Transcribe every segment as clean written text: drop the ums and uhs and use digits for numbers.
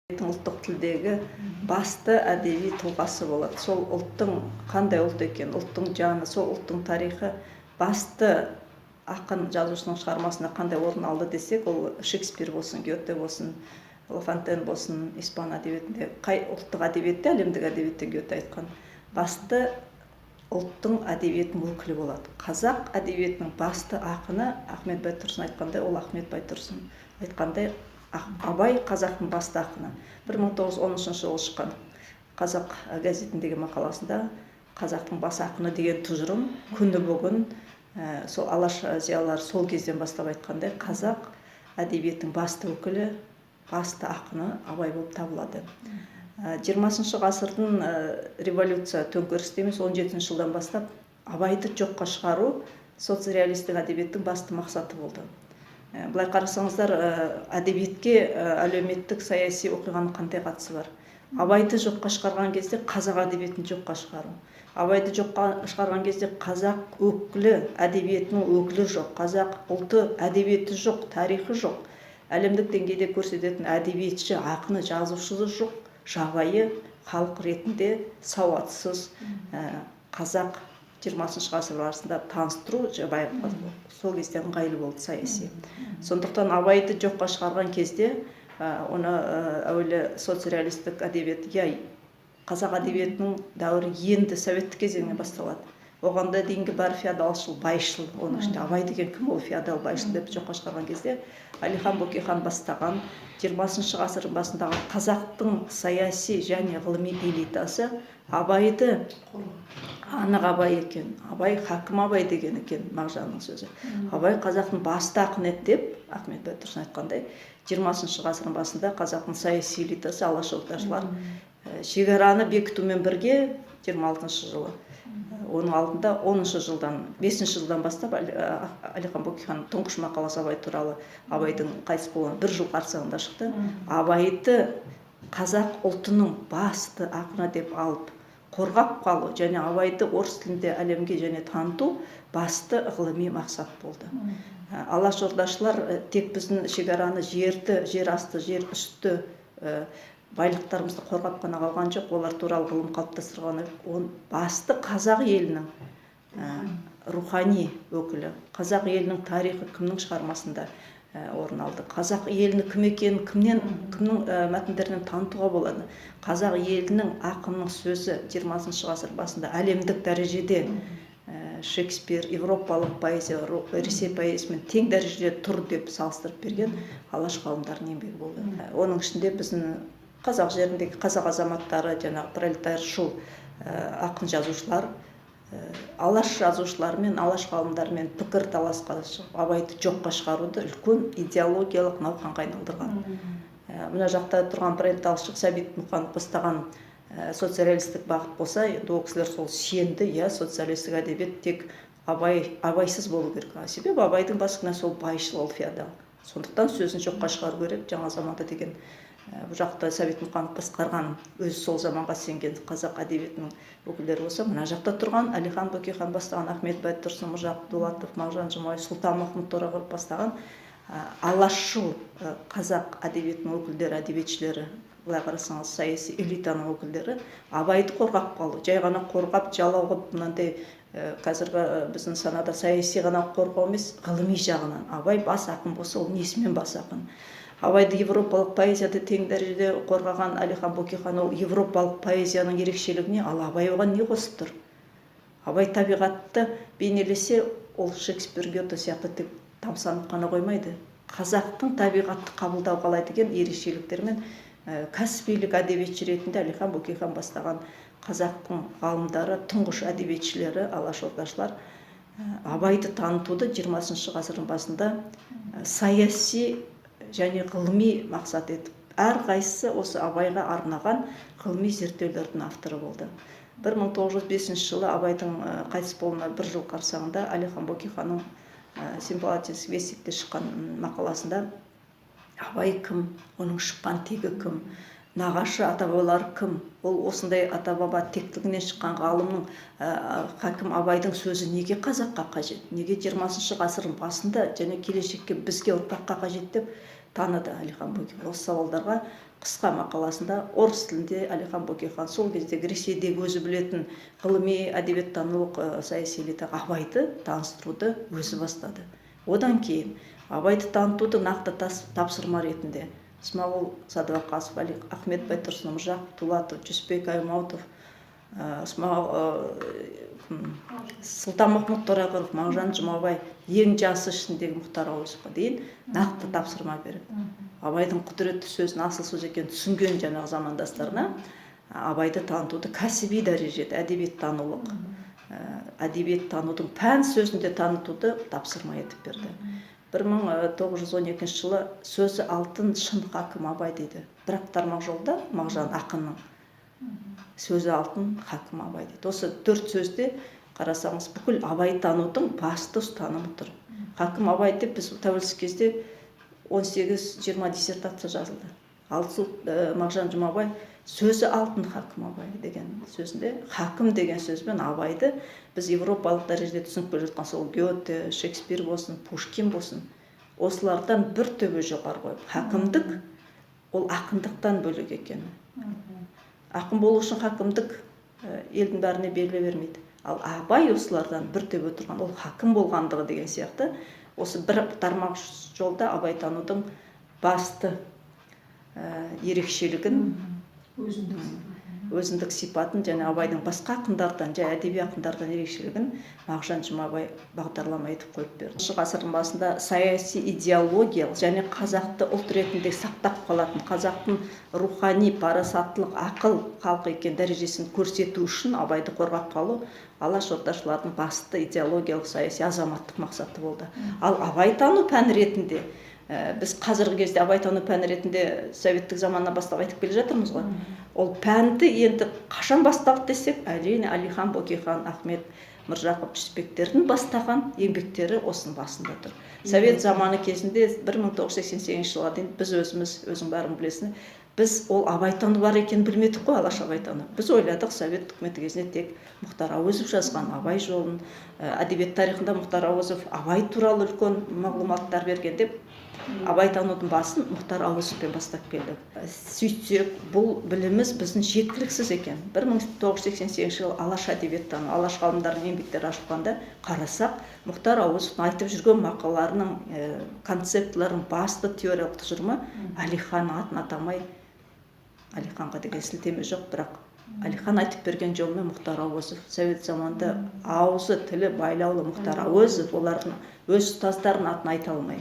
Ұлттық тілдегі басты әдеби тұлғасы болады. Сол ұлттың қандай ұлт екен, ұлттың жаны, сол ұлттың тарихы басты ақын жазушының шығармасында қандай орын алды десек, ол Шекспир болсын, Гёте болсын, Лафонтен болсын, испан әдебиетінде, қай ұлттық әдебиетте, әлемдік әдебиетте Гёте айтқан басты ұлттың әдебиетінің өкілі болады. Қазақ әдебиетінің басты ақыны Ахмет Байтұрсын айтқандай, ол Ахмет Байтұрсын айтқандай, Абай қазақтың басты ақыны. 1913 жылы шыққан «Қазақ» газетіндегі мақаласында қазақтың бас ақыны деген тұжырым күні бүгін сол Алаш зиялылары сол кезден бастап айтқандай, қазақ әдебиетінің басты өкілі, басты ақыны Абай болып табылады. 20-шы ғасырдың революция, төңкеріс дейміз, 17-ші жылдан бастап Абайды жоққа шығару соцреалистік әдебиеттің басты мақсаты болды. Былай қарасаңыздар, әдебиетке әлеуметтік саяси оқиғаның қандай қатысы бар? Абайды жоққа шығарған кезде қазақ әдебиетін жоққа шығару, Абайды жоққа шығарған кезде қазақ өкілі, әдебиетінің өкілі жоқ, қазақ ұлты әдебиеті жоқ, тарихы жоқ, әлемдік деңгейде көрсететін әдебиетші, ақыны, жазушысы жоқ, жабайы халық ретінде сауатсыз қазақ 20-шы ғасыр барысында таныстыру жабайы сол кезде ыңғайлы болды саяси. Сондықтан Абайды жоққа шығарған кезде оны әуелі соцреалистік әдебиет, иә, қазақ әдебиетінің дәуірі енді советтік кезеңнен басталады, оған да дейінгі бәрі феодалшыл, байшыл, оның ішінде Абай деген кім, ол феодал, байшыл деп жоққа шығарған кезде Әлихан Бөкейхан бастаған 20-шы ғасырдың басындағы қазақтың саяси және ғылыми элитасы Абайды анық Абай екен, Абай хакім Абай деген екен Мағжанның сөзі, Абай қазақтың басты ақыны еді деп Ахмет Байтұрсын айтқандай, 20-шы ғасырдың басында қазақтың саяси элитасы, алашордашылар шекараны бекітумен бірге 26-шы жылы, оның алдында 10-шы жылдан, 5-ші жылдан бастап Әлихан Бөкейханның тұңғыш мақаласы Абай туралы Абайдың қайтыс болғанына бір жыл қарсаңында шықты. Абайды қазақ ұлтының басты ақыны деп алып, қорғап қалу және Абайды орыс тілінде әлемге және таныту басты ғылыми мақсат болды. Алашордашылар тек біздің шекараны, жерді, жер асты, жер үсті байлықтарымызды қорғап қана қалған жоқ, олар туралы ғылым қалыптастырған, он басты қазақ елінің рухани өкілі, қазақ елінің тарихы кімнің шығармасында орын алды, қазақ елінің кім екенін кімнен, кімнің мәтіндерінен танытуға болады, қазақ елінің ақынның сөзі 20-шы ғасыр басында әлемдік дәрежеде Шекспир, европалық поэзия, Ресей поэзиясымен тең дәрежеде тұр деп салыстырып берген Алаш ғалымдарының еңбегі болды. Оның ішінде біздің қазақ жеріндегі қазақ азаматтары, жаңағы пролетаршыл ақын жазушылар Алаш жазушыларымен, Алаш ғалымдарымен пікір таласқа шығып, Абайды жоққа шығаруды үлкен идеологиялық науқанға айналдырған. Мына жақта тұрған пролетаршыл Сәбит Мұқанов бастаған социалистік бағыт болса, енді ол кісілер сол сенді, иә, социалистік әдебиет тек Абай, Абайсыз болу керек, себебі Абайдың бас кінәсі ол байшыл, ол феодал, сондықтан сөзін жоққа шығару керек жаңа заманда деген. Бұл жақта Сәбит Мұқанов басқарған, өзі сол заманға сенген қазақ әдебиетінің өкілдері болса, мына жақта тұрған Әлихан Бөкейхан бастаған, Ахмет Байтұрсынов, Міржақып Дулатов, Мағжан Жұмабаев, Сұлтанмахмұт Торайғыров бастаған алашшыл қазақ әдебиетінің өкілдері, әдебиетшілері, былай қарасаңыз, саяси элитаның өкілдері Абайды қорғап қалу, жай ғана қорғап, жалау қылып, мынандай қазіргі біздің санада саяси ғана қорғау емес, ғылыми жағынан Абай бас ақын болса, ол несімен бас ақын? Абайды европалық поэзияда тең дәрежеде қорғаған Әлихан Бөкейхан, ол европалық поэзияның ерекшелігіне, ал Абай оған не қосып тұр? Абай табиғатты бейнелесе, ол Шекспир, Гёте сияқты тек тамсанып қана қоймайды, қазақтың табиғатты қабылдау қалай деген ерекшеліктермен кәсібилік әдебиетші ретінде Әлихан Бөкейхан бастаған қазақтың ғалымдары, тұңғыш әдебиетшілері, алашордашылар Абайды танытуды 20-шы ғасырдың басында саяси және ғылыми мақсат етіп, әрқайсысы осы Абайға арнаған ғылыми зерттеулердің авторы болды. 1905 жылы Абайдың қайтыс болуына бір жыл қарсаңында Әлихан Бөкейханның «Семипалатинский вестникте» шыққан мақаласында Абай кім, оның шыққан тегі кім, нағашы ата бабалары кім, ол осындай ата баба тектілігінен шыққан ғалымның хакім Абайдың сөзі неге қазаққа қажет, неге 20-шы ғасырдың басында және келешекке, бізге, ұрпаққа қажет деп таныды Әлихан Бөкейхан? Осы сауалдарға қысқа мақаласында орыс тілінде Әлихан Бөкейхан сол кездегі Ресейдегі өзі білетін ғылыми, әдебиеттанулық, саяси элитаға Абайды таныстыруды өзі бастады. Одан кейін Абайды танытуды нақты тапсырма ретінде Смағұл Садуақасов, Ахмет Байтұрсынов, Міржақып Дулатов, Жүсіпбек Аймауытов, Сұлтанмахмұт Торайғыров, Мағжан Жұмабай, ең жасы ішіндегі Мұхтар Әуезовқа дейін нақты тапсырма беріп, Абайдың құдіретті сөзін, асыл сөз екенін түсінген жаңағы замандастарына Абайды танытуды кәсіби дәрежеде әдебиеттанулық, әдебиеттанудың пән сөзінде танытуды тапсырма етіп берді. 1912 жылы «Сөзі алтын шын хакім Абай» дейді. Бір тармақ жолда Мағжан ақынның «Сөзі алтын хакім Абай» дейді. Осы төрт сөзде қарасаңыз, бүкіл Абай танудың басты ұстанымы тұр. Хакім Абай деп біз тәуелсіз кезде 18-20 диссертация жазылды. Ал сол Мағжан Жұмабай «Сөзі алтын хакім Абай» деген сөзінде хакім деген сөзбен Абайды біз европалық дәрежеде түсініп келе жатқан сол Гёте, Шекспир болсын, Пушкин болсын, осылардан бір төбе жоғары қойып, хакімдік ол ақындықтан бөлек екені. Ақын болу үшін хакімдік елдің бәріне беріле бермейді, ал Абай осылардан бір төбе тұрған, ол хакім болғандығы деген сияқты. Осы бір тармақ жолда Абай танудың басты ерекшелігін, Өзіндік. Өзіндік сипатын және Абайдың басқа ақындардан, жай әдеби ақындардан ерекшелігін Мағжан Жұмабай бағдарлама етіп қойып берді. Ғасырдың басында саяси, идеологиялық және қазақты ұлт ретінде сақтап қалатын, қазақтың рухани, парасаттылық, ақыл халқы екен дәрежесін көрсету үшін Абайды қорғап қалу алаш ордашылардың басты идеологиялық, саяси, азаматтық мақсаты болды. Ал абайтану пәні ретінде, біз қазіргі кезде абайтану пәні ретінде советтік заманнан бастап айтып келе жатырмыз ғой. Ол пәнді енді қашан басталды десек, әрине, Әлихан Бөкейхан, Ахмет, Міржақып, Жүсіпбектердің бастаған еңбектері осының басында тұр. Совет заманы кезінде 1988 жылға дейін біз өзіміз, өзің бәрің білесің, біз ол абайтану бар екенін білмедік қой, алаш абайтану. Біз ойладық, совет үкіметі кезінде тек Мұхтар Әуезов жазған Абай жолын, әдебиет тарихында Мұхтар Әуезов Абай туралы үлкен мағлұматтар берген деп абайтанудың басын Мұхтар Әуезовпен бастап келдік. Сөйтсек, бұл біліміміз біздің жеткіліксіз екен. 1988 жылы алаш әдебиеттану, алаш ғалымдарының еңбектері ашылғанда қарасақ, Мұхтар Әуезовтің айтып жүрген мақалаларының, концептілерінің басты теориялық тұжырымы Әлихан атын атамай, Әлиханға деген сілтеме жоқ, бірақ Әлихан айтып берген жолмен Мұхтар Әуезов, совет заманында аузы, тілі байлаулы Мұхтар Әуезов олардың өз ұстаздарының атын айта алмай,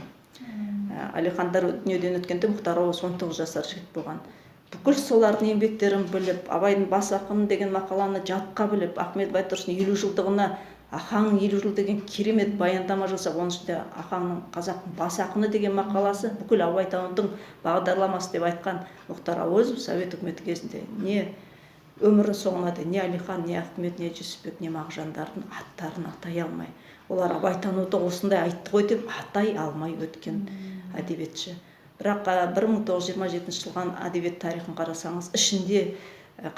Әлихандар дүниеден өткенде Мұхтар Әуезов 19 жасар жігіт болған, бүкіл солардың еңбектерін біліп, Абайдың бас ақыны деген мақаланы жатқа біліп, Ахмет Байтұрсынов 50 жылдығына «Ахаңның 50 жыл» деген керемет баяндама жасап, оның ішінде Ахаңның «Қазақтың бас ақыны» деген мақаласы бүкіл абайтанудың бағдарламасы деп айтқан Мұхтар Әуезов совет үкіметі кезінде не өмірінің соңына дейін не Әлихан, не Ахмет, не Жүсіпбек, не Мағжандардың аттарын атай алмай, олар абайтануды осындай айтты ғой деп атай алмай өткен әдебиетші. Бірақ 1927 жылғы әдебиет тарихын қарасаңыз, ішінде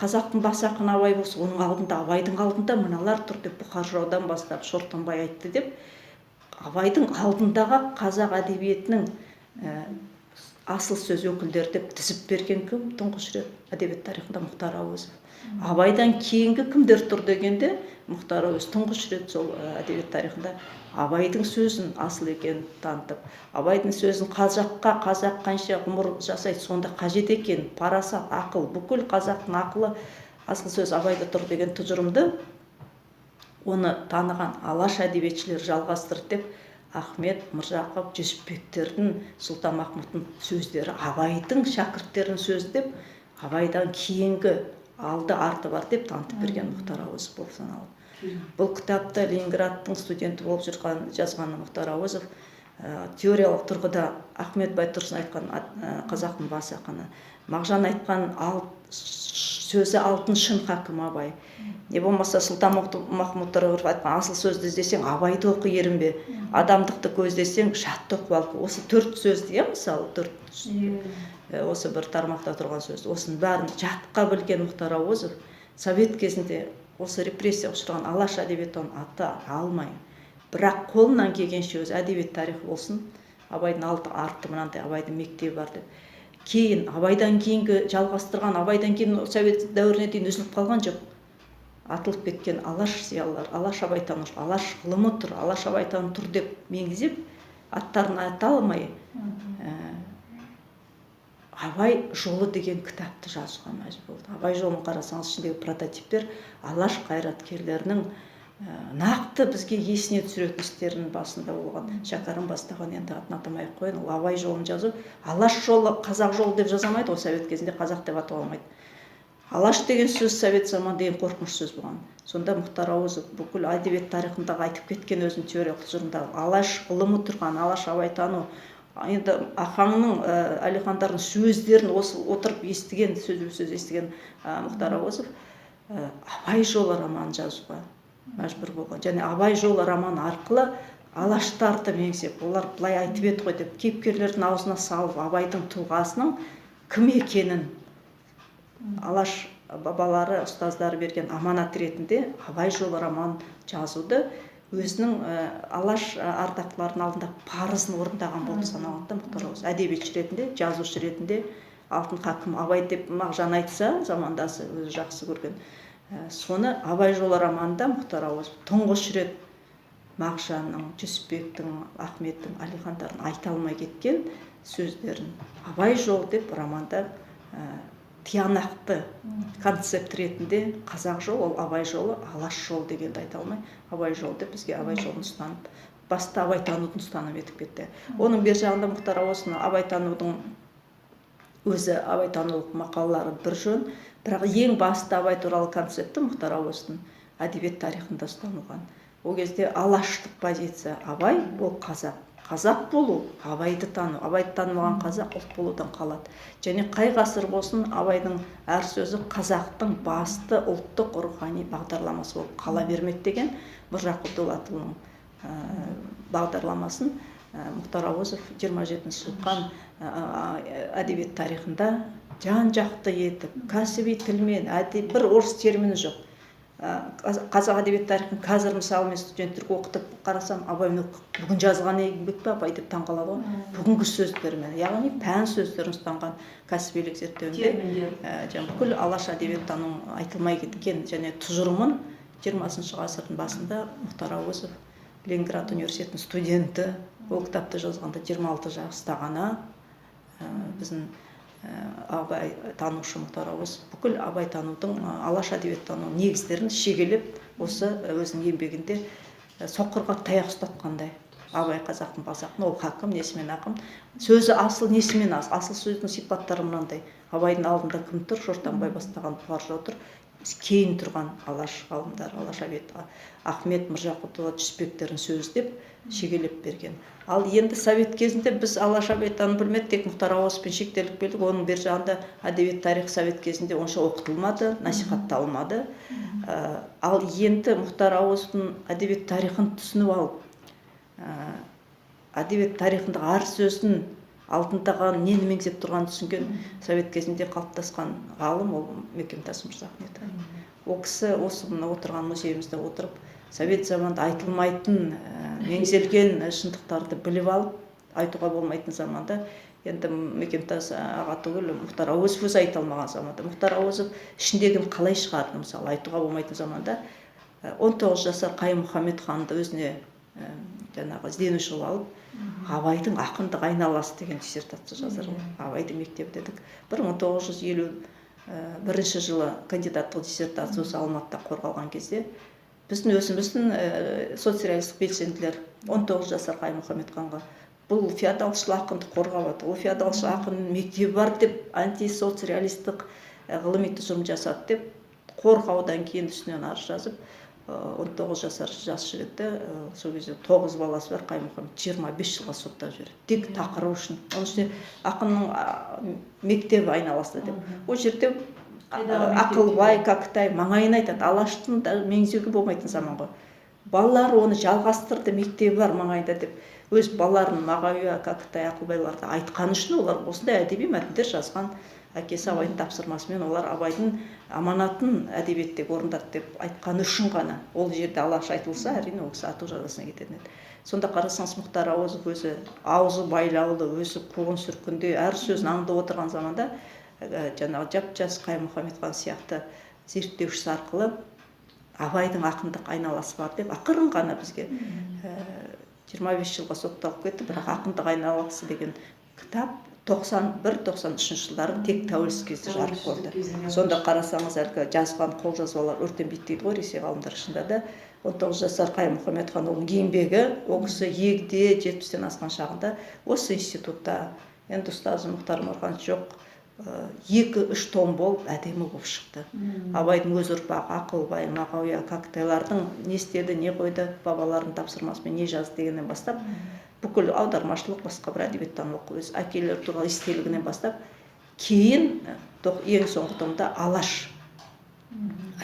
қазақтың бас ақыны Абай болса, оның алдында, Абайдың алдында мыналар тұр деп, Бұқар жыраудан бастап Шортанбай айтты деп, Абайдың алдындағы қазақ әдебиетінің асыл сөз өкілдері деп тізіп берген кім тұңғыш рет әдебиет тарихында? Мұхтар Әуезов. Абайдан кейінгі кімдер тұр дегенде, Мұхтар Әуезов тұңғыш рет сол әдебиет тарихында Абайдың сөзін асыл екенін танытып, Абайдың сөзін қазаққа, қазақ қанша ғұмыр жасайды, сонда қажет екен, парасат, ақыл, бүкіл қазақтың ақылы, асыл сөз Абайда тұр деген тұжырымды, оны таныған алаш әдебиетшілері жалғастырды деп, Ахмет, Міржақып, Жүсіпбектердің, Сұлтанмахмұттың сөздері Абайдың шәкірттерінің сөзі деп, Абайдан кейінгі алды арты бар деп танытып берген Мұхтар Әуезов болып саналады. Бұл кітапты Ленинградтың студенті болып жүрген жазған Мұхтар Әуезов теориялық тұрғыда Ахмет Байтұрсын айтқан қазақтың бас ақыны, Мағжан айтқан ал, сөзі алтын шын хакім Абай, не болмаса Сұлтан Махмұт Торайғыров айтқан «Асыл сөзді іздесең, Абайды оқы, ерінбе, адамдықты көздесең, шатты оқып ал». Осы төрт сөзді, иә, мысалы, төрт осы бір тармақта тұрған сөз, осының бәрін жатқа білген Мұхтар Әуезов совет кезінде осы репрессияға ұшыраған алаш әдебиетін ата алмай, бірақ қолынан келгенше өзі әдебиет тарихы болсын. Абайдың алды арты мынандай, Абайдың мектебі бар деп. Кейін Абайдан кейінгі жалғастырған, Абайдан кейін совет дәуіріне дейін үзіліп қалған жоқ, атылып кеткен алаш зиялылар, алаш абайтанушы, алаш ғылымы тұр, алаш абайтану тұр деп меңзеп, аттарын айта алмай, Абай жолы деген кітапты жазуға мәжбүр болды. Абай жолын қарасаңыз, ішіндегі прототиптер алаш қайраткерлерінің нақты бізге есіне түсіретін істерінің басында болған. Шәкәрім бастаған, енді атын атамай ақ қояйын. Ол Абай жолын жазу, алаш жолы, қазақ жолы деп жаза алмайды ғой, совет кезінде қазақ деп атауа алмайды. Алаш деген сөз совет заманында ең қорқынышты сөз болған. Сонда Мұхтар Әуезов бүкіл әдебиет тарихындағы айтып кеткен өзінің теориялық тұжырымында алаш ғылымы тұрған, алаш абайтану, енді Ахаңның, Әлихандардың сөздерін осы отырып естіген, сөзбе сөз естіген Мұхтар Әуезов Абай жолы романын жазуға мәжбүр болған. Және Абай жолы романы арқылы алаштарды меңзеп, олар былай айтып еді ғой деп, кейіпкерлердің аузына салып, Абайдың тұлғасының кім екенін алаш бабалары, ұстаздары берген аманат ретінде Абай жолы романын жазуды өзінің алаш ардақтыларының алдында парызын орындаған болып саналады да. Мұхтар Әуезов әдебиетші ретінде, жазушы ретінде, алтын хакім Абай деп Мағжан айтса, замандасы, өзі жақсы көрген, соны Абай жолы романында Мұхтар Әуезов тұңғыш рет Мағжанның, Жүсіпбектің, Ахметтің, Әлихандардың айта алмай кеткен сөздерін Абай жолы деп романда тиянақты концепт ретінде, қазақ жолы ол Абай жолы, алаш жолы дегенді айта алмай, Абай жолы деп бізге Абай жолын ұстанып, баста абайтанудың ұстаным етіп кетті. Оның бер жағында Мұхтар Әуезовтің абайтанудың өзі, абайтанулық мақалалары бір жөн, бірақ ең басты Абай туралы концепті Мұхтар Әуезовтің әдебиет тарихында ұстанылған. Ол кезде алаштық позиция: Абай ол қазақ, қазақ болу Абайды тану, Абайды танымаған қазақ ұлт болудан қалады. Және қай ғасыр болсын, Абайдың әр сөзі қазақтың басты ұлттық рухани бағдарламасы болып қала бермек деген Міржақып Дулатұлының бағдарламасын Мұхтар Әуезов 27-ші шыққан әдебиет тарихында жан жақты етіп, кәсіби тілмен, бір орыс термині жоқ. Қазақ әдебиет тарихын қазір, мысалы, мен студенттерге оқытып қарасам, Абай бүгін жазған еңбек пе Абай деп таңқалады ғой. Бүгінгі сөздермен, яғни пән сөздерін ұстанған кәсібилік зерттеуінде жаңа бүкіл алаш әдебиеттану айтылмай кеткен және тұжырымын 20-ғасырдың басында Мұхтар Әуезов, Ленинград университетінің студенті, ол кітапты жазғанда 26 жаста ғана, біздің Абай танушы Мұхтар Әуезов бүкіл абайтанудың, алаш әдебиеттану негіздерін шегелеп, осы өзінің еңбегінде соқырға таяқ ұстатқандай, Абай қазақтың бас ақыны, ол хакім, несімен ақын, сөзі асыл, несімен асыл, асыл сөздің сипаттары мынандай, Абайдың алдында кім тұр? Шортанбай бастаған бұқар жырау тұр, кейін тұрған алаш ғалымдары, алаш әдебиет, Ахмет, Міржақып Дулат, Жүсіпбектердің сөзі деп шегелеп берген. Ал енді совет кезінде біз алаш әдебиеттануын білмедік, тек Мұхтар Әуезовпен шектеліп келдік. Оның бер жағында әдебиет тарихы совет кезінде онша оқытылмады, насихатталмады. Ал енді Мұхтар Әуезовтің әдебиет тарихын түсініп алып, әдебиет тарихындағы әр сөздің алдындағы нені меңзеп тұрғанын түсінген совет кезінде қалыптасқан ғалым ол Мекемтас Мырзахметов. Ол кісі осы мына отырған музейімізде отырып, совет заманында айтылмайтын, меңзелген шындықтарды біліп алып, айтуға болмайтын заманда, енді Мекемтас аға түгіл, Мұхтар Әуезов өзі айта алмаған заманда Мұхтар Әуезов ішіндегіні қалай шығарды? Мысалы, айтуға болмайтын заманда 19 жасар Қайым Мұхаммедханды өзіне жаңағы ізденуші қылып алып, Абайдың ақындық айналасы деген диссертация жазыр. Абайдың мектебі дедік. 1951 жылы кандидаттық диссертация осы Алматыда қорғалған кезде біздің өзіміздің соцреалистік белсенділер 19 жасар Қайым Мұхаммедханға бұл феодалшыл ақынды қорғап жатыр, ол феодалшыл ақынның мектебі бар деп антисоцреалистік ғылыми тұжырым жасады деп қорғаудан кейін үстінен арыз жазып, 19 жасар жас жігітті, сол кезде тоғыз баласы бар Қайым Мұхаммед, 25 жылға соттап жіберді тек тақырып үшін. Оның үстіне ақынның мектебі айналасында деп ол жерде Ақылбай, Кәкітай маңайын айтады, алаштың да меңзеуге болмайтын заман ғой. Балалары оны жалғастырды, мектебі бар маңайында деп өз балаларын, Мағауия, Кәкітай, Ақылбайларды айтқаны үшін олар осындай әдеби мәтіндер жазған. Әкесі Абайдың тапсырмасымен олар Абайдың аманатын әдебиеттегі орындады деп айтқаны үшін ғана. Ол жерде Алаш айтылса, әрине, ол кісі ату жазасына кететін еді. Сонда қарасаңыз, Мұхтар Әуезов өзі аузы байлаулы, өзі қуғын сүргінде әр сөзін аңдып отырған заманда жаңағы жап жас Қайым Мұхаммедхан сияқты зерттеушісі арқылы Абайдың ақындық айналасы бар деп ақырын ғана бізге, 25 жылға сотталып кетті, бірақ «Ақындық айналасы» деген кітап 91-93 жылдары тек тәуелсіз кезде жарық көрді. Сонда қарасаңыз, әлгі жазған қолжазбалар өртенбейді дейді ғой Ресей ғалымдары. Шынында да, 19 жасар Қайым Мұхаммедханұлының еңбегі, ол кісі егде, 70-тен асқан шағында осы институтта, енді ұстазы Мұхтар Омарханович жоқ, екі үш том болып, әдемі болып шықты. Абайдың өз ұрпағы Ақылбай, Мағауия, Кәкітайлардың не істеді, не қойды, бабаларының тапсырмасымен не жазды дегеннен бастап, бүкіл аудармашылық, басқа бір әдебиеттанулық, өз әкелері туралы естелігінен бастап, кейін ең соңғы томда Алаш,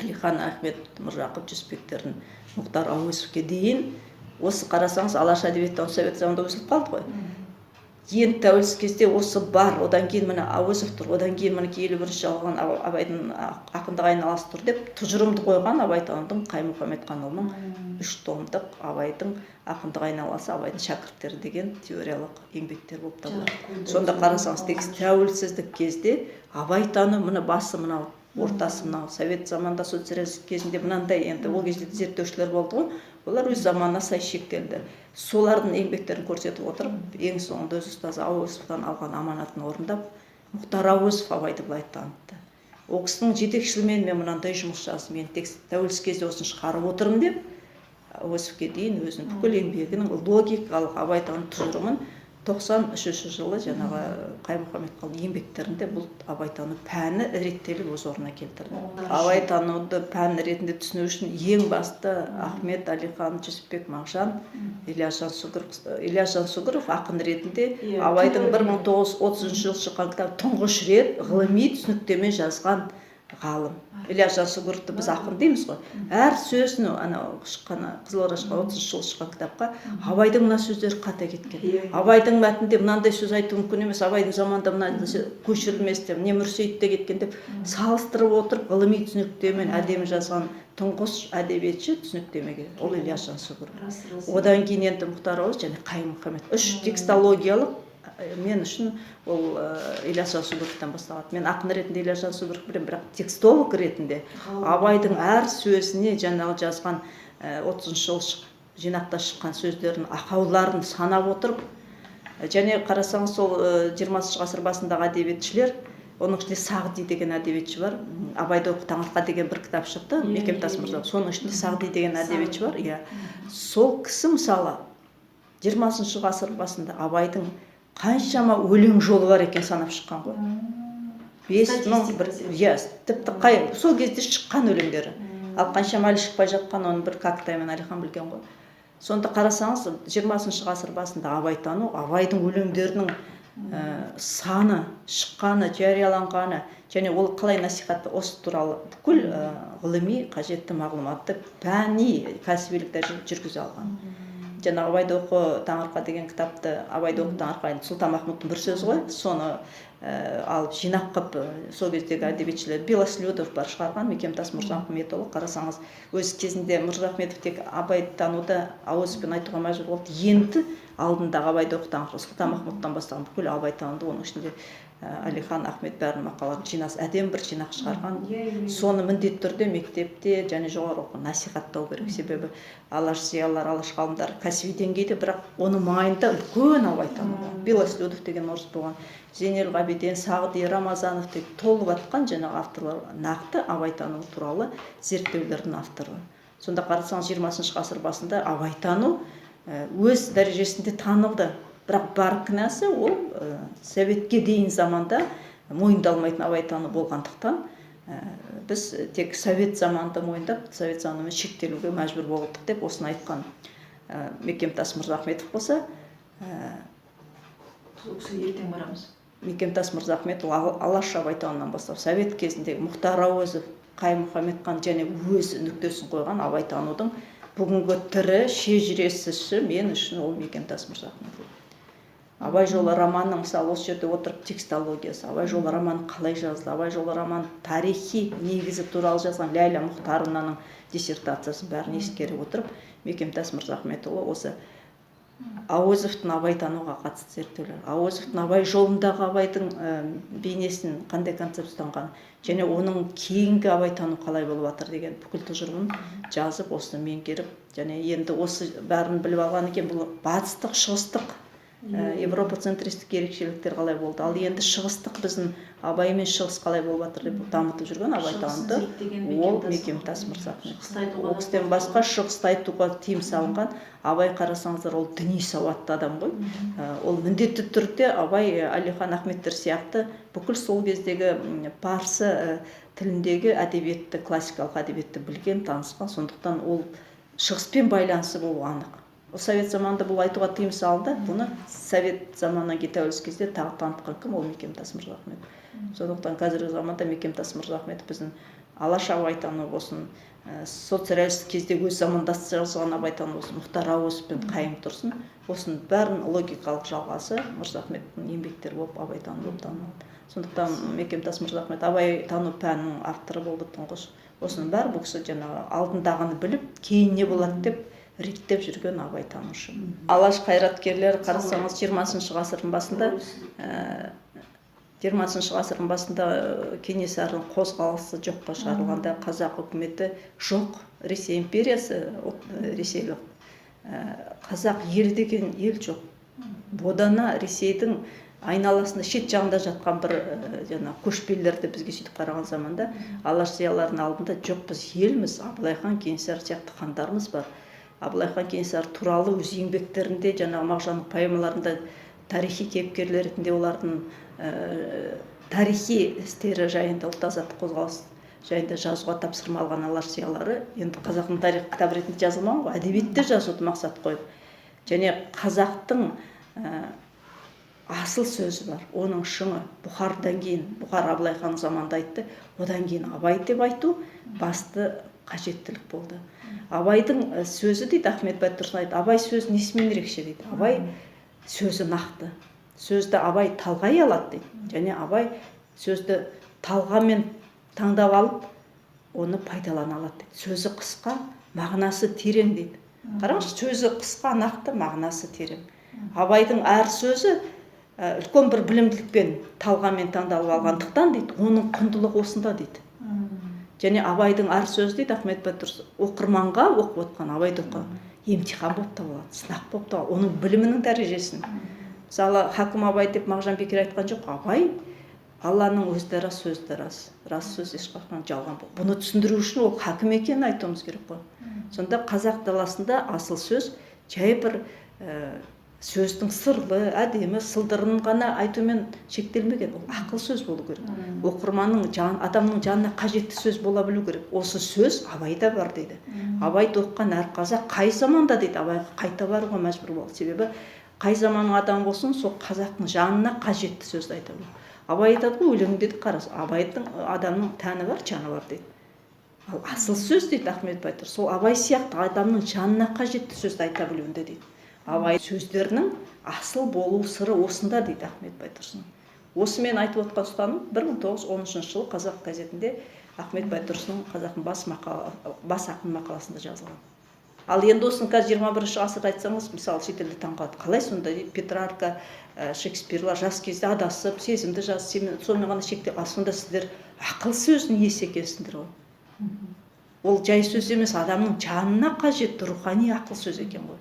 Әлихан, Ахмет, Міржақып, Жүсіпбектердің, Мұхтар Әуезовке дейін. Осы қарасаңыз, Алаш әдебиеттану совет заманында үзіліп қалды ғой. Енді тәуелсіз кезде осы бар, одан кейін міне Әуезов тұр, одан кейін мінекей 51-ші алған Абайдың ақындық айналасы тұр деп тұжырымды қойған Абайтанудың Қайым Мұхаммедханұлының үш томдық «Абайдың ақындық айналасы, Абайдың шәкірттері» деген теориялық еңбектер болып табылады. Сонда қарасаңыз, тек тәуелсіздік кезде Абайтану, міне, басы мынау, ортасы мынау, совет заманында, социализм кезінде мынандай. Енді ол кезде зерттеушілер болды ғой, олар өз заманына сай шектелді. Солардың еңбектерін көрсетіп отырып, ең соңында өз ұстазы Әуезовтан алған аманатын орындап, Мұхтар Әуезов Абайды былай танытты: ол кісінің жетекшілігімен мен мынандай жұмыс жаздым, мен тек тәуелсіз кезде осыны шығарып отырмын деп, Әуезовке дейін өзінің бүкіл еңбегінің логикалық Абайтану тұжырымын 93-жылы жаңағы Қайым Мұхаммедханның еңбектерінде бұл абайтану пәні реттеліп, өз орнына келтірілді. Абайтануды пән ретінде түсіну үшін ең басты Ахмет, Әлихан, Жүсіпбек, Мағжан, Ілияс Жансүгіров. Ілияс Жансүгіров ақын ретінде Абайдың 1930 жылы шыққан кітабы тұңғыш рет ғылыми түсініктеме жазған ғалым. Ілияс Жансүгіровті біз ақын дейміз ғой, әр сөзін анау шыққан, Қызылорда шыққан, 30-жылы шыққан кітапқа Абайдың мына сөздері қате кеткен, Абайдың мәтінінде мынандай сөз айту мүмкін емес, Абайдың заманында мынандай сөз көшірілмес деп, не Мүрсейітте кеткен деп салыстырып отырып, ғылыми түсініктемен әдемі жазған тұңғыш әдебиетші түсініктемеге ол Ілияс Жансүгіров. рас рас Одан кейін енді Мұхтар Әуезов және Қайым Мұхаммед, үш текстологиялық. Мен үшін ол Ілияс Жансүгіровтен басталады. Мен ақын ретінде Ілияс Жансүгіров білемін, бірақ текстолог ретінде Абайдың әр сөзіне жаңағы жазған, 30-жылы жинақта шыққан сөздердің ақауларын санап отырып, және қарасаңыз, сол 20-ғасыр басындағы әдебиетшілер, оның ішінде Сағди деген әдебиетші бар. «Абайды оқы, Таңырқа» деген бір кітап шықты, Мекемтас мырза, соның ішінде Сағди деген әдебиетші бар, иә. Сол кісі, мысалы, 20-ғасыр басында Абайдың қаншама өлең жолы бар екен, санап шыққан ғой, 5000 бір. Статистика. Иә, тіпті қай сол кезде шыққан өлеңдері, ал қаншама әлі шықпай жатқан, оны бір Кәкітай мен Әлихан білген ғой. Сонда қарасаңыз, 20-ғасыр басында Абайтану, Абайдың өлеңдерінің саны, шыққаны, жарияланғаны және ол қалай насихатты, осы туралы бүкіл ғылыми қажетті мағлұматты пәни, кәсібилік дәрежеде жүргізе алған. Жаңағы «Абайды оқы, Таңырқа» деген кітапты, «Абайды оқы, Таңырқа» енді Сұлтанмахмұттың бір сөзі ғой, соны алып, жинақ қылып, сол кездегі әдебиетшілер, Белослюдов бар шығарған, Мекемтас Мырзахметұлы. Қарасаңыз, өз кезінде Мырзахметов тек Абайды тануды Әуезовпен айтуға мәжбүр болды. Енді алдындағы «Абайды оқы, Таңырқа» Сұлтанмахмұттан бастаған бүкіл Абайтануды, оның ішінде Әлихан, Ахмет, бәрінің мақалаларын жинас, әдемі бір жинақ шығарған. иә иә Соны міндетті түрде мектепте және жоғары оқу насихаттау керек, себебі Алаш зиялылары, Алаш ғалымдары кәсіби деңгейде, бірақ оның маңайында үлкен абайтану бар. Белослюдов деген орыс болған, Зейнел Ғабиден, Сағди, Рамазанов деп толып жатқан жаңағы авторлар, нақты абайтану туралы зерттеулердің авторы. Сонда қарасаңыз, 20-ғасыр басында абайтану өз дәрежесінде танылды, бірақ бар кінәсі ол советке дейін заманда мойындалмайтын абайтану болғандықтан, біз тек совет заманында мойындап, совет заманымен шектелуге мәжбүр болдық деп осыны айтқан Мекемтас Мырзахметов болса, Сол кісіге ертең барамыз. Мекемтас Мырзахметов Алаш абайтануынан бастап, совет кезіндегі Мұхтар Әуезов, Қайым Мұхаммедхан және өз нүктесін қойған абайтанудың бүгінгі тірі шежіресіші мен үшін ол Мекемтас Мырзахметов. Абай жолы романның, мысалы, осы жерде отырып текстологиясы, Абай жолы романы қалай жазылды, Абай жолы романы тарихи негізі туралы жазған Ләйлә Мұхтаровнаның диссертациясын, бәрін ескере отырып, Мекемтас Мырзахметұлы осы Әуезовтің абайтануға қатысты зерттеулер, Әуезовтің Абай жолындағы Абайдың бейнесін қандай концепт ұстанғаны және оның кейінгі абайтану қалай болып жатыр деген бүкіл тұжырымын жазып, осыны меңгеріп, және енді осы бәрін біліп алғаннан кейін, бұл батыстық, шығыстық, европоцентристік ерекшеліктер қалай болды, ал енді шығыстық, біздің Абай мен шығыс қалай болып жатыр деп дамытып жүрген абайтануды ол Мекемтас Мырзахметов. Ол кісіден басқа шығысты айтуға тыйым салынған. Абай, қарасаңыздар, ол діни сауатты адам ғой. Ол міндетті түрде Абай Әлихан Ахметтер сияқты бүкіл сол кездегі парсы тіліндегі әдебиетті, классикалық әдебиетті білген, танысқан. Сондықтан ол шығыспен байланысы болуы анық. Совет заманында бұл айтуға тыйым салынды. Бұны совет заманынан кейін, тәуелсіз кезде тағы танытқан кім? Ол Мекемтас Мырзахметов. Сондықтан қазіргі заманда Мекемтас Мырзахметов біздің Алаш абайтану болсын, соцреалистік кезде өз замандасы жазған абайтану болсын, Мұхтар Әуезов пен Қайым Тұрсын, осының бәрінің логикалық жалғасы Мырзахметтің еңбектері болып, абайтану болып танылады. Сондықтан Мекемтас Мырзахмет абайтану пәнінің авторы болды тұңғыш. Осының бәрі бұл кісі жаңағы алдындағыны біліп, кейін не болады деп реттеп жүрген абайтанушы. Алаш қайраткерлері, қарасаңыз, 20-ғасырдың басында Кенесарының қозғалысы жоққа шығарылғанда, қазақ үкіметі жоқ, Ресей империясы, ресейлік, қазақ елі деген ел жоқ, бодана Ресейдің айналасында, шет жағында жатқан бір жаңағы көшпелілер деп бізге сөйтіп қараған заманда, алаш зиялыларының алдында: жоқ, біз елміз, Абылай хан, Кенесары сияқты хандарымыз бар. Абылай хан, Кенесары туралы өз еңбектерінде, жаңағы Мағжанның поэмаларында тарихи кейіпкерлер ретінде олардың тарихи істері жайында, ұлт азаттық қозғалыс жайында жазуға тапсырма алған алаш зиялылары енді қазақтың тарихы кітап ретінде жазылмаған ғой, әдебиетте жазуды мақсат қойып, және қазақтың асыл сөзі бар, оның шыңы Бұхардан кейін, Бұхар Абылай хан заманында айтты, одан кейін Абай деп айту басты қажеттілік болды. Абайдың сөзі, дейді Ахмет Байтұрсынов айтты, Абай сөзі несімен ерекше дейді? Абай сөзі нақты, сөзді Абай талғай алады дейді, және Абай сөзді талғаммен таңдап алып, оны пайдалана алады дейді. Сөзі қысқа, мағынасы терең дейді. Қараңызшы, сөзі қысқа, нақты, мағынасы терең. Абайдың әр сөзі үлкен бір білімділікпен, талғаммен таңдалып алғандықтан дейді, оның құндылығы осында дейді. Және Абайдың әр сөзі, дейді Ахмет Байтұрсынов, оқырманға, оқып отқан, Абайды оқыған емтихан болып табылады, сынақ болып табылады, оның білімінің дәрежесін. Мысалы, хакім Абай деп Мағжан бекер айтқан жоқ. Абай Алланың өзі де рас, сөзі де рас, рас сөз ешқашан жалған. Бұны түсіндіру үшін ол хакім екенін айтуымыз керек қой. Сонда қазақ даласында асыл сөз жай бір сөздің сырлы, әдемі сылдырын ғана айтумен шектелмеген, ол ақыл сөз болу керек, оқырманның жан, адамның жанына қажетті сөз бола білу керек. Осы сөз Абайда бар дейді. Абайды оқыған әр қазақ қай заманда, дейді, Абайға қайта баруға мәжбүр болды, себебі қай заманның адамы болсын, сол қазақтың жанына қажетті сөзді айта білу. Абай айтады ғой өлеңінде де, қарасы, Абайдың: адамның тәні бар, жаны бар дейді, ал асыл сөз, дейді Ахмет Байтұрсынов, сол Абай сияқты адамның жанына қажетті сөзді айта білуінде дейді. Абай сөздерінің асыл болу сыры осында, дейді Ахмет Байтұрсынов. Осы мен айтып отқан ұстаным 1913 жылы «Қазақ» газетінде Ахмет Байтұрсыновтың «Қазақтың бас ақын» мақаласында жазылған. Ал енді осыны қазір, 21-ғасырда айтсаңыз, мысалы, шетелде таңқалады: қалай сонда дейді, Петрарка, Шекспирлар жас кезде адасып, сезімді жазып, сонымен ғана шектел, ал сонда сіздер ақыл сөздің иесі екенсіңдер ғой, ол жай сөз емес, адамның жанына қажетті рухани ақыл сөз екен ғой.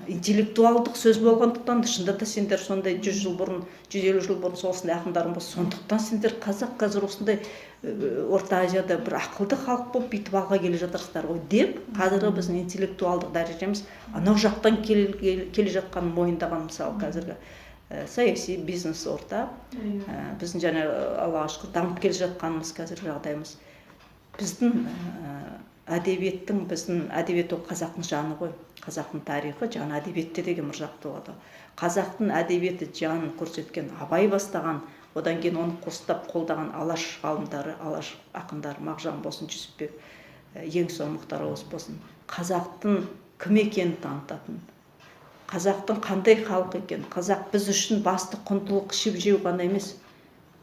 Интеллектуалдық сөз болғандықтан, шынында да сендер сондай 100 жыл бұрын, 150 жыл бұрын сол осындай ақындарың болса, сондықтан сендер, қазақ, қазір осындай Орта Азияда бір ақылды халық болып, бүйтіп алға келе жатырсыздар ғой деп, қазіргі біздің интеллектуалдық дәрежеміз анау жақтан келе жатқанын мойындаған, мысалы, қазіргі саяси бизнес орта, біздің және Аллаға шүкір, дамып келе жатқанымыз, қазіргі жағдайымыз, біздің әдебиеттің, біздің әдебиет ол қазақтың жаны ғой. Қазақтың тарихы жаны әдебиетте деген Міржақып Дулатов. Қазақтың әдебиеті жанын көрсеткен Абай бастаған, одан кейін оны қостап қолдаған алаш ғалымдары, алаш ақындары, Мағжан болсын, Жүсіпбек, ең соңы Мұхтар Әуезов болсын, қазақтың кім екенін танытатын, Қазақтың қандай халық екен, қазақ біз үшін басты құндылық ішіп жеу ғана емес,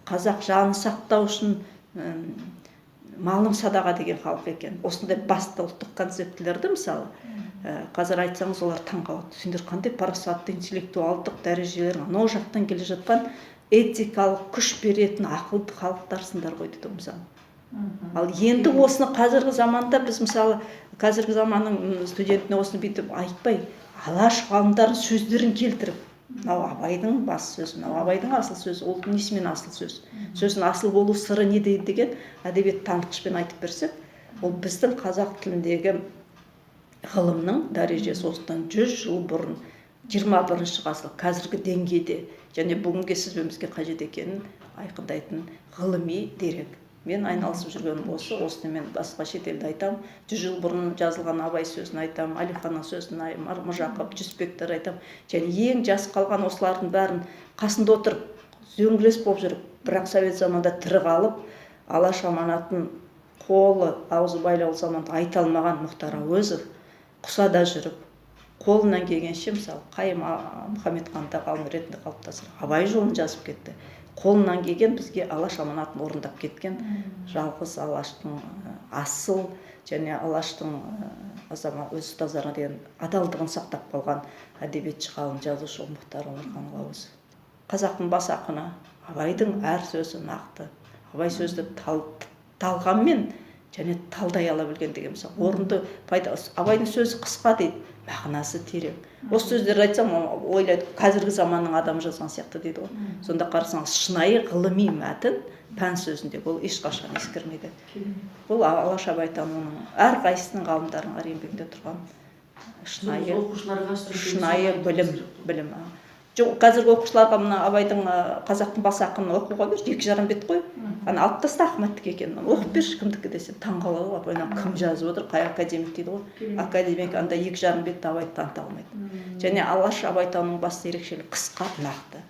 қазақ жанын сақтау үшін малым садаға деген халық екен. Осындай басты ұлттық концептілерді, мысалы, қазір айтсаңыз, олар таңқалады: сендер қандай парасатты, интеллектуалдық дәрежелерің анау жақтан келе жатқан, этикалық күш беретін ақылды халықтарсыңдар ғой дейді мысалы. Ал енді осыны қазіргі заманда біз, мысалы, қазіргі заманның студентіне осыны бүйтіп айтпай, Алаш ғалымдарының сөздерін келтіріп, мынау Абайдың бас сөзі, мынау Абайдың асыл сөзі, ол несімен асыл сөз, сөздің асыл болу сыры не дейді деген әдебиет танытқышпен айтып берсек, ол біздің қазақ тіліндегі ғылымның дәрежесі осыдан 100 жыл бұрын, 21-ғасыр қазіргі деңгейде және бүгінгі сіз бен бізге қажет екенін айқындайтын ғылыми дерек. Мен айналысып жүргенім осы. Осыны мен басқа шетелде айтамын, 100 жыл бұрын жазылған Абай сөзін айтамын, Әлиханның сөзін, Міржақып, Жүсіпбектерді айтамын. Және ең жас қалған осылардың бәрін қасында отырып, үзеңгілес болып жүріп, бірақ совет заманында тірі қалып, Алаш аманатын қолы аузы байлаулы заманда айта алмаған Мұхтар Әуезов құсада жүріп, қолынан келгенше, мысалы, Қайым Мұхаммедханды ғалым ретінде қалыптастырып, Абай жолын жазып кетті. Қолынан келген бізге Алаш аманатын орындап кеткен жалғыз Алаштың асыл және Алаштың азамат, өз ұстаздарына деген адалдығын сақтап қалған әдебиетші, ғалым, жазушы Мұхтар Омарханұлы Әуезов. Қазақтың бас ақыны Абайдың әр сөзі нақты. Абай сөзді талғаммен және талдай ала білген деген, мысалы, орынды пайда. Абайдың сөзі қысқа дейді, мағынасы терең. Осы сөздерді айтсам, ойлайды, қазіргі заманның адамы жазған сияқты дейді ғой. Сонда қарасаңыз, шынайы ғылыми мәтін пән сөзінде, ол ешқашан ескірмейді. Бұл Алаш абайтануының әрқайсысының, ғалымдардың әр еңбегінде тұрған шынайы Оқушыларға шынайы білім. Білім жоқ. Қазіргі оқушыларға мына Абайдың «Қазақтың бас ақынын» оқуға берші, 2,5 бет қой, ана алып таста, Ахметтікі екенін, оқып берші, кімдікі десе, таң қалады ғой: «Апай, мынаны кім жазып отыр, қай академик?» — дейді ғой. Академик анда 2,5 бетті Абайды таныта алмайды. Және Алаш абайтануының басты ерекшелігі — қысқа, нақты.